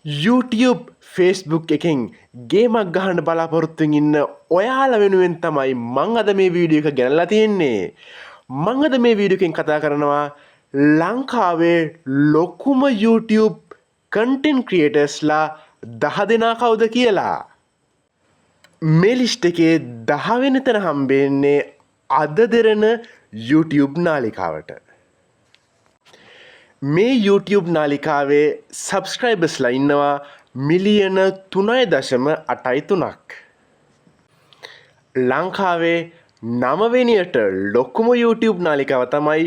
YouTube, Facebook එකෙන් ගේමක් ගහන්න බලාපොරොත්තුවෙන් ඉන්න ඔයාලා වෙනුවෙන් තමයි මං අද මේ වීඩියෝ එක ගෙනල්ලා තියෙන්නේ. මං අද මේ වීඩියෝ එකෙන් කතා කරනවා ලංකාවේ ලොකුම YouTube content ක්‍රියේටර්ස්ලා 10 දෙනා කවුද කියලා. මේ ලිස්ට් එකේ 10 වෙනි තැන හම්බෙන්නේ අද දෙරණ YouTube නාලිකාවට. මේ YouTube නාලිකාවේ සබ්ස්ක්‍රයිබර්ස්ලා ඉන්නවා මිලියන 3.83ක්. ලංකාවේ නවවෙනියට ලොකුම YouTube නාලිකාව තමයි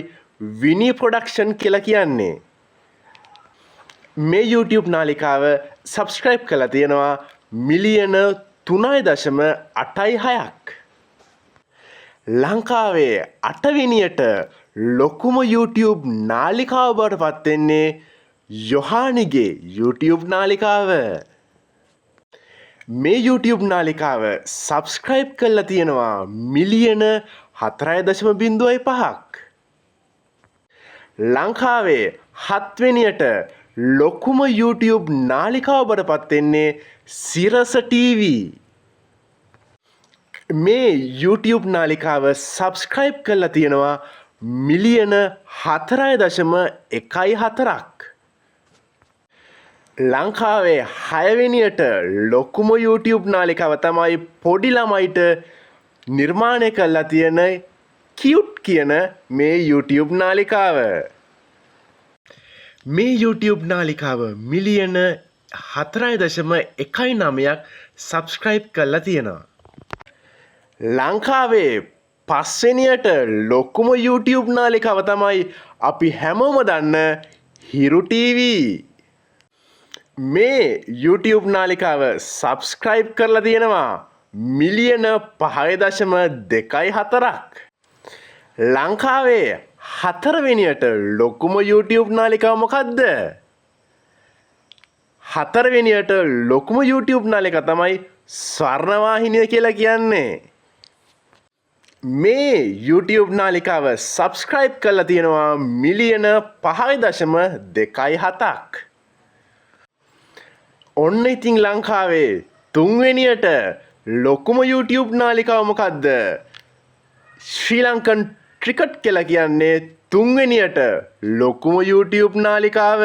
විනී ප්‍රොඩක්ෂන් කියලා කියන්නේ. මේ YouTube නාලිකාව සබ්ස්ක්‍රයිබ් කරලා තියෙනවා මිලියන 3.86ක්. ලංකාවේ අටවෙනියට ලොකුම YouTube නාලිකාව බවට පත් වෙන්නේ යොහානිගේ YouTube නාලිකාව. මේ YouTube නාලිකාව සබ්ස්ක්‍රයිබ් කරලා තියෙනවා මිලියන 4.05ක්. ලංකාවේ හත්වෙනියට ලොකුම YouTube නාලිකාව බවට පත් වෙන්නේ සිරස TV. මේ YouTube නාලිකාව සබ්ස්ක්‍රයිබ් කරලා තියෙනවා මිලියන 4.14ක්. ලංකාවේ හයවෙනියට ලොකුම YouTube නාලිකාව තමයි පොඩි ළමයිට නිර්මාණය කරලා තියෙන කියුට් කියන මේ YouTube නාලිකාව. මේ YouTube නාලිකාව මිලියන 4.19ක් සබ්ස්ක්‍රයිබ් කරලා තියෙනවා. ලංකාවේ පස්වෙනියට ලොකුම YouTube නාලිකාව තමයි අපි හැමෝම දන්න හිරු TV. මේ YouTube නාලිකාව සබ්ස්ක්‍රයිබ් කරලා තියෙනවා මිලියන 5.24ක්. ලංකාවේ හතරවෙනියට ලොකුම YouTube නාලිකාව මොකද්ද? හතරවෙනියට ලොකුම YouTube නාලිකාව තමයි ස්වර්ණවාහිනිය කියලා කියන්නේ. මේ YouTube නාලිකාව සබ්ස්ක්‍රයිබ් කරලා තියෙනවා මිලියන 5.27ක්. ඔන්න ඉතින් ලංකාවේ තුන්වෙනියට ලොකුම YouTube නාලිකාව මොකද්ද? ශ්‍රී ලංකන් ක්‍රිකට් කියලා කියන්නේ තුන්වෙනියට ලොකුම YouTube නාලිකාව.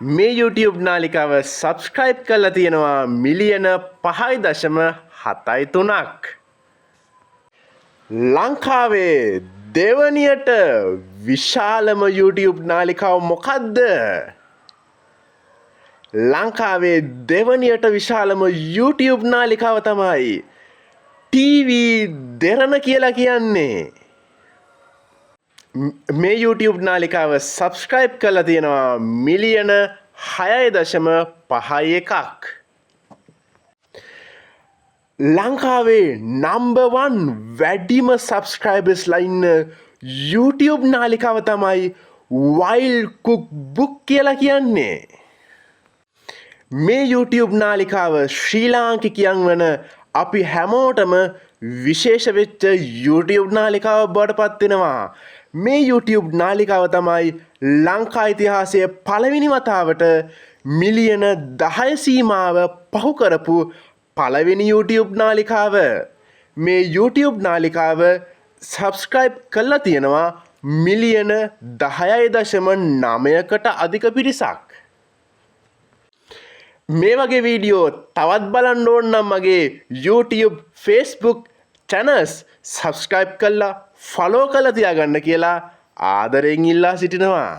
මේ YouTube නාලිකාව සබ්ස්ක්‍රයිබ් කරලා තියෙනවා මිලියන 5.73ක්. ලංකාවේ දෙවනියට විශාලම YouTube නාලිකාව මොකද්ද? ලංකාවේ දෙවනියට විශාලම YouTube නාලිකාව තමයි TV දෙරණ කියලා කියන්නේ. මේ YouTube නාලිකාව සබ්ස්ක්‍රයිබ් කරලා තියෙනවා මිලියන 6.51ක්. ලංකාවේ නම්බර් 1 වැඩිම සබ්ස්ක්‍රයිබර්ස්ලා ඉන්න YouTube නාලිකාව තමයි වයිල්ඩ් කුක් බුක් කියලා කියන්නේ. මේ YouTube නාලිකාව ශ්‍රී ලාංකිකයන් වන අපි හැමෝටම විශේෂ වෙච්ච YouTube නාලිකාවක් බවට පත් වෙනවා. මේ YouTube නාලිකාව තමයි ලංකා ඉතිහාසයේ පළවෙනි වතාවට මිලියන 10 සීමාව පහු කරපු පළවෙනි YouTube නාලිකාව. මේ YouTube නාලිකාව සබ්ස්ක්‍රයිබ් කරලා තියෙනවා මිලියන 10.9කට අධික පිරිසක්. මේ වගේ වීඩියෝ තවත් බලන්න ඕන නම් මගේ YouTube, Facebook channels subscribe කරලා ෆලෝ කරලා තියාගන්න කියලා ආදරයෙන් ඉල්ලා සිටිනවා.